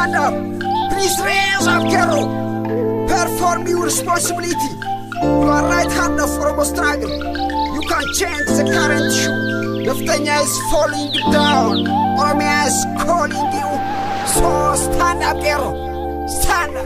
Stand up. Please raise up, Qeerroo. Perform your responsibility. You are right hand of Oromo struggle. You can change the current issue. Neftenya is falling down. Oromia is calling you. So stand up, Qeerroo. Stand up.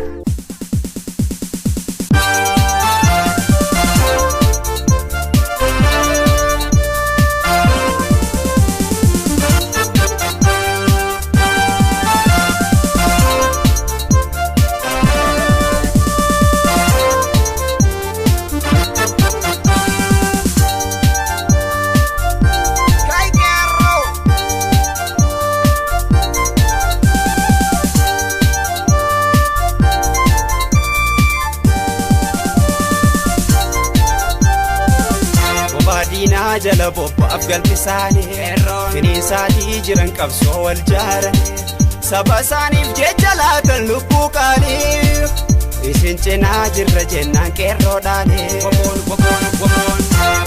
Jala bobbaaf galti isaanii finiinsaatii jiran qabsoo wal jaaranii saba isaaniif jecha laatan lubbuu qaalii isin cinaa jirra jennaan qeerroodhaanii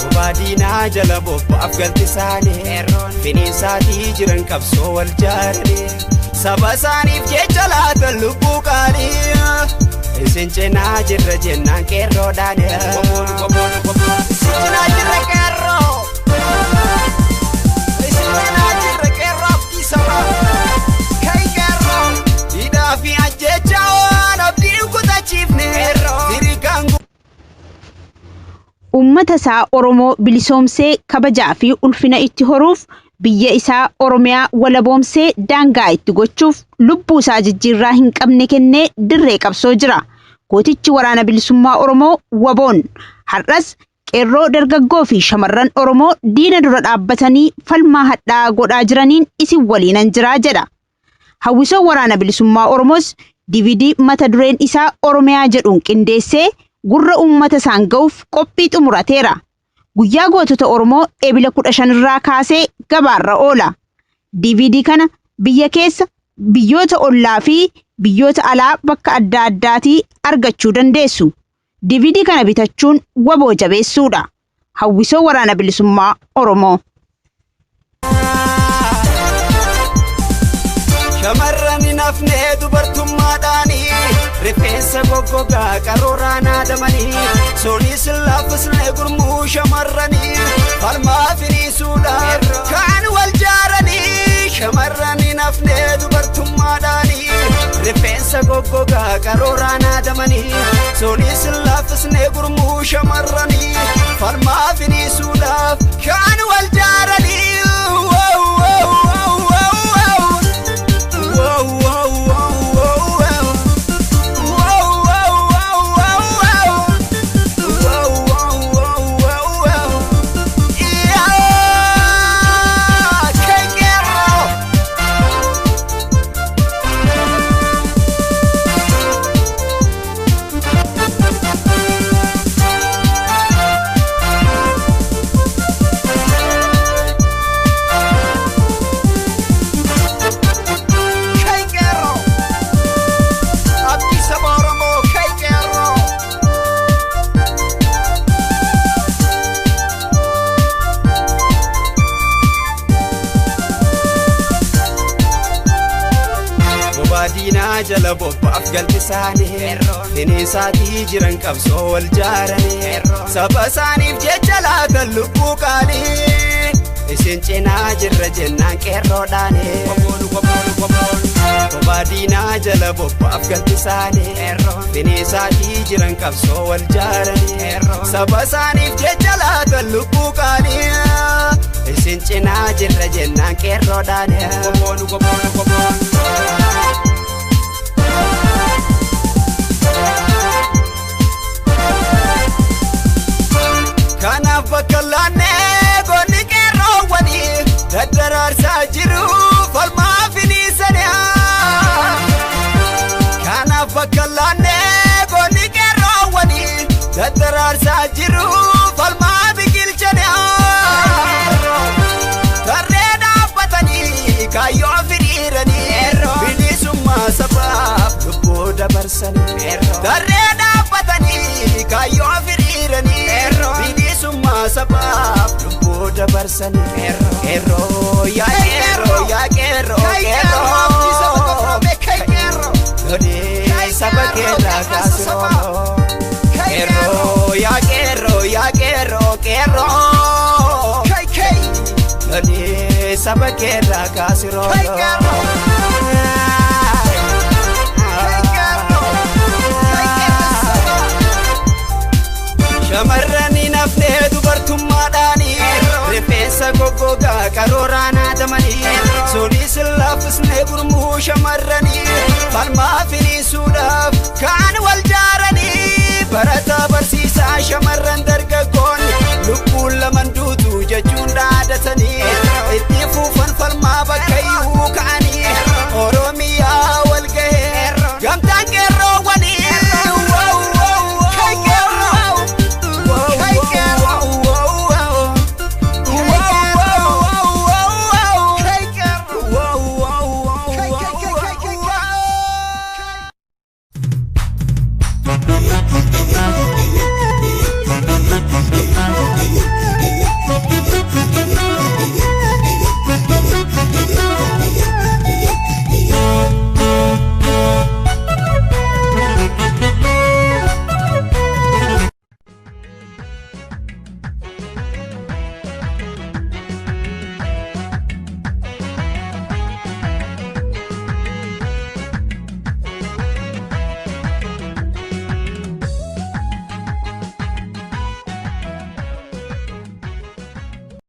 bobaa diinaa jala bobbaaf galti isaanii finiinsaatii jiran qabsoo wal jaaranii saba isaaniif jecha laatan lubbuu qaalii isin cinaa jirra jennaan qeerroodhaanii Isin cinaa jirra qeerroo. Uummata isaa Oromoo bilisoomsee kabajaa fi ulfina itti horuuf biyya isaa Oromiyaa walaboomsee daangaa itti gochuuf lubbuu isaa jijjiirraa hin qabne kennee dirree qabsoo jira. Gootichi waraana bilisummaa Oromoo WBOn har'as qeerroo dargaggoo fi shamarran Oromoo diina dura dhaabbatanii falmaa hadhaa godhaa jiraniin isin waliinan jiraa jedha. Hawwisoo waraana bilisummaa Oromoos DVD mata dureen isaa Oromiyaa jedhuun qindeessee gurra uummata isaan ga'uuf qophii xumurateera. Guyyaa gootota Oromoo Ebila 15 irraa kaasee gabaarra oola. DVD kana biyya keessa, biyyoota ollaa fi biyyoota alaa bakka adda addaatii argachuu dandeessu. DVD kana bitachuun WBO jabeessuudha. Hawwisoo waraana bilisummaa Oromoo. Shamarran hin hafne dubartummaadhaanii rifeensa goggogaa qaruuraan haadamanii sunis laffisne gurmuu shamarranii falmaa firiisuudhaan kan wal jaaranii shamarran hin hafne dubartummaadhaanii rifeensa goggogaa qaruuraan haadamanii sunis laffisne gurmuu shamarranii falmaa firiisuudhaaf kan wal jaaranii. Jala bobbaaf galti isaanii finiinsaatii jiran qabsoo wal jaaranii saba isaaniif jecha laatan lubbuu qaalii isin cinaa jirra jennaan qeerroodhaanii bobaa diinaa jala bobbaaf galti isaanii finiinsaatii jiran qabsoo wal jaaranii saba isaaniif jecha laatan lubbuu qaalii isin cinaa jirra jennaan qeerroodhaanii. Kanaaf bakka laannee goonni qeerroowwanii daddaraarsaa jiru falmaa finiisanii. Kanaaf bakka laannee goonni qeerroowwanii daddaraarsaa jiru falmaa biqilchanii. Tarree dhaabbatanii kaayyoo firiiranii bilisummaa sabaaf lubbuu dabarsanii. Tarree dhaabbatanii kaayyoo firiiranii. Bilisummaa sabaaf lubbuu dabarsanii. Qeerroo yaa qeerroo yaa qeerroo qeerroo. Qeerroo. KK. Lolii saba keerraa kaasiroo. Hey, Qeerroo. Hey, Qeerroo. Hey, Qeerroo. Shamarran hin hafnee dubartummaadhaanii, rifeensa goggogaa qarooraan haadamanii, sunis laaffisnee gurmuu shamarranii, falmaa finiisuudhaaf kaan wal jaaranii, barataa barsiisaa shamarran.